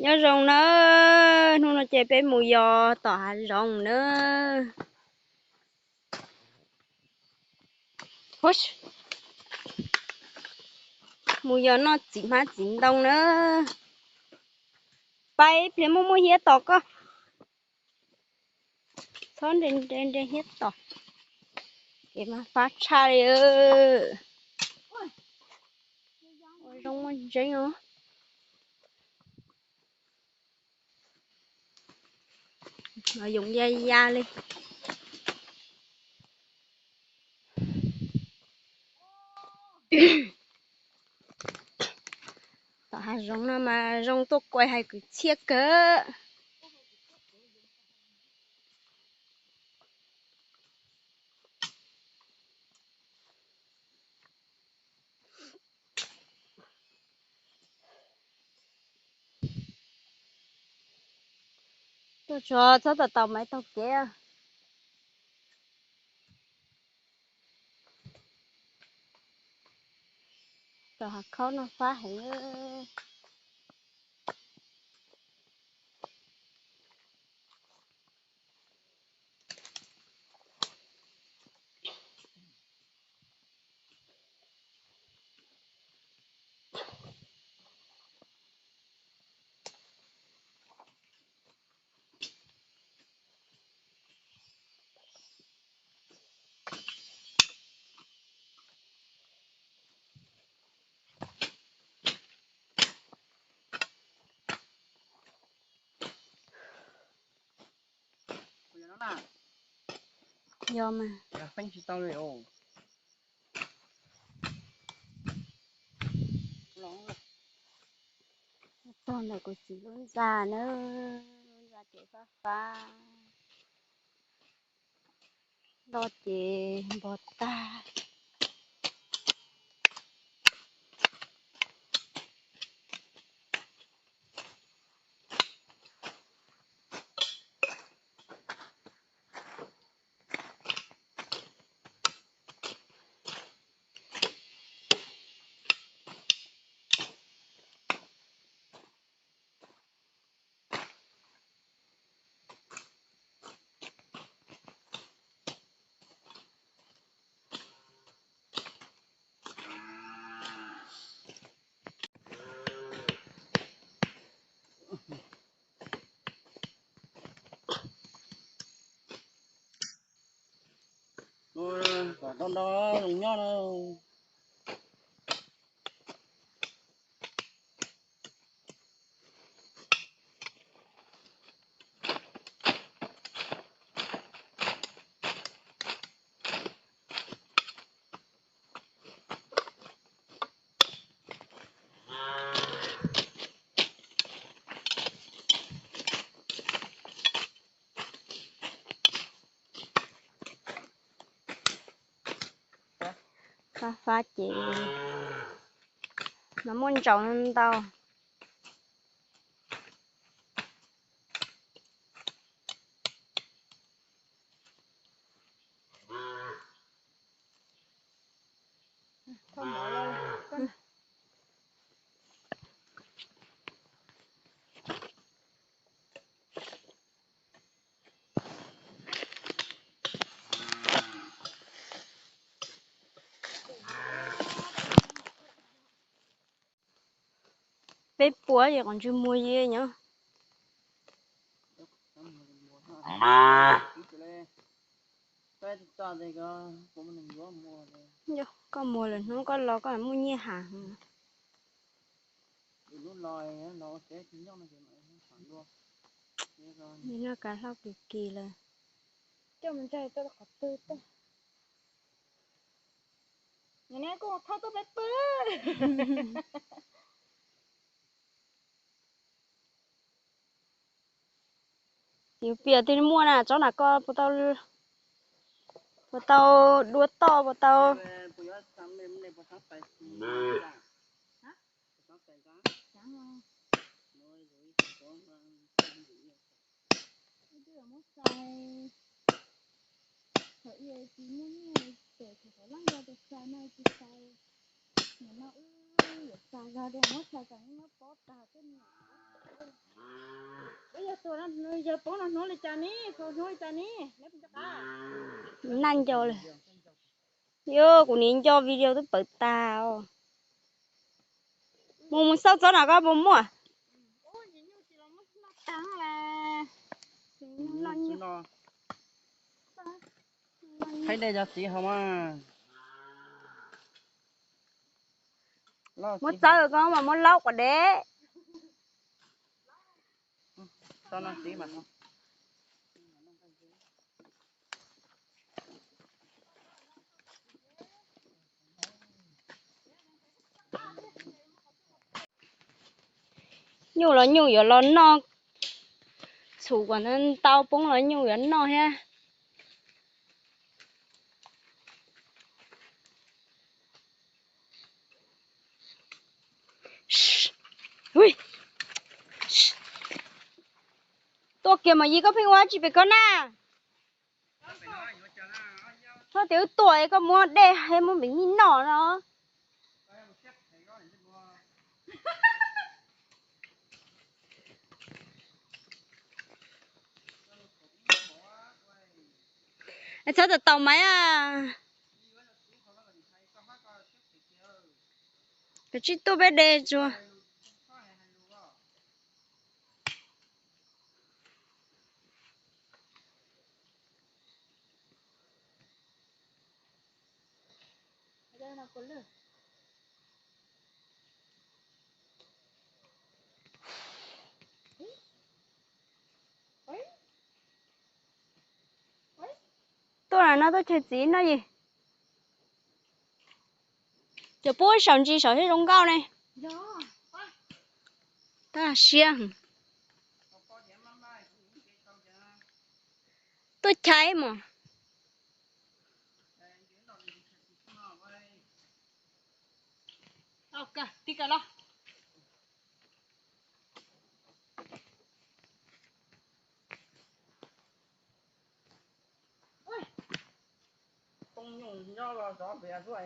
Nyob zoo na, hnub no ces peb mus yos tom hav zoov na. Mus yos noj txiv hmab txiv ntoo na. Pab ib pliag muaj muaj hiab tos koj. Txhob nre nre nre hiab tos. Ces mas fab tshaj li. Ua zoo muaj ntseeb os. Mas yoov ya ya li. Tom hav zoov no mas zoo tuaj kuai hais kwv txhiaj kawg. Tuaj tsuag txhob tau taus maiv taug kev. Rau hav khaub noj fab heev. Yog mas. Tog ntawm kuv txiv lub ntxa na, lub ntxa ces fab fab, loj ces npog tag. Kom ntau ntau zoo nyob na. Fab fab ces mas muaj ntsaum ntau. Peb puas ces qhov ntswg muag ye nyob. Koj muag lawm hnub koj los koj muaj nyiaj has. Noj kav hlau kis kis lawm. Coj mus ntsaig tau qhov twg tau. Neb kuj thauj tuaj peb pw. Yus piam twg muaj na, tsob na koj puas tau, puas tau dua toj puas tau. Yog poob no hnub li cas ne? Hnub li cas ne? Naj nco lawm. Yo, kuv niam nco video twb pawv tas os. Mus mus xauj txob no koj puas muaj? Thaib dej cov txiv hau mas. Muab txawb koj mas muab laub quas deb. Nyuj los nyuj yuav los noj, txhum kom ntau poob los nyuj yuav noj thiab. Tuaj kiag mas Yi, koj pheej ua tsi pem koj na? Txhob tias wb tuaj es koj muab dej thiab muab npeem nyij noj no. Txhob tau tau maiv a. Kav tsij tuaj peb de tsuag. Tuaj no tuaj chaw txiv no yis. Cov pub saum ntsis saum thiab zoo nkauj ne. Tab siab. Tuaj chaw mos. Poob nyuj nyob los zov npias xwb.